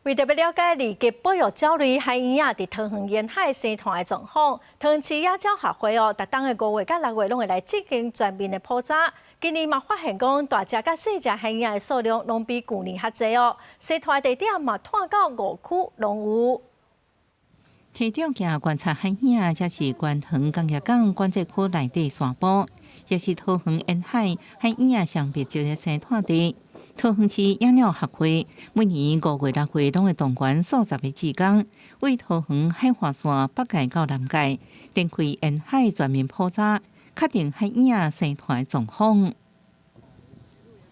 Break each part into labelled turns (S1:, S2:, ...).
S1: 為著欲了解二級保育鳥類海鶯仔佇桃園沿海生態的狀況，桃園市野鳥學會哦，逐冬的5月佮6月攏會來進行全面的普查。今年嘛發現講，大隻佮細隻海鶯仔的數量攏比舊年較濟哦。生態地點嘛拓到五區攏有。
S2: 提吊鏡觀察海鶯仔，這是關園工業港管制區內底山坡，也是桃園沿海海鶯仔上密集的生態地。桃園市野鳥學會每年5月、6月攏會動員數十個志工，為桃園海岸線北界到南界，展開沿海全面普查，確定海鶯仔生態狀況。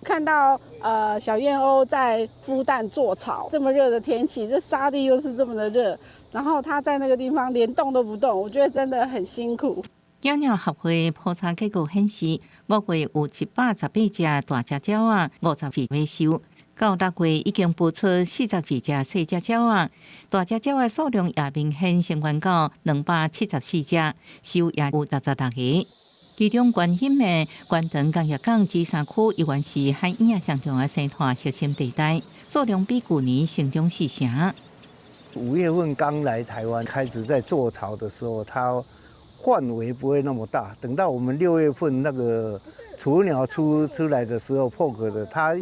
S3: 看到小燕鷗在孵蛋做巢，這麼熱的天氣，這沙地又是這麼的熱，然後它在那個地方連動都不動，我覺得真的很辛苦。
S2: 野鳥學會普查結果顯示，5月有118隻大隻鳥仔，54尾鷇，到6月已經孵出42隻細隻鳥仔，大隻鳥仔數量也明顯升懸到274隻，鷇也有66個。其中關心的關園工業港芝山區，依然是海鶯仔上重要生態核心地帶，數量比舊年成長四成。
S4: 5月份剛來台灣開始在做巢的時候，它範圍不會那麼大，等到我們6月份那個雛鳥出來的時候破殼的，它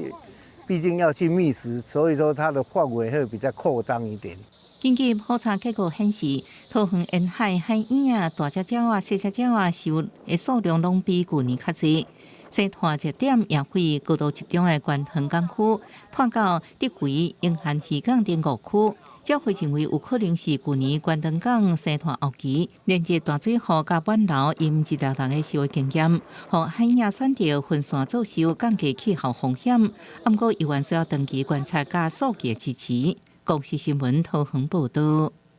S4: 畢竟要去覓食，所以說它的範圍會比較擴張一點。
S2: 根據普查結果顯示，桃園沿海海鶯仔、大隻鳥仔、細隻鳥仔鷇的數量攏比舊年較濟。生態熱點也會高度集中的關園港區，拓到竹圍、永漢漁港等五區。鳥會認為有可能是舊年關園港生態後期，連日大水雨佮滿流淹一大人的社會經驗，予海鶯仔選擇分散做巢，降低氣候風險。毋過，猶原需要長期觀察佮數據支持。公視新聞桃園報導。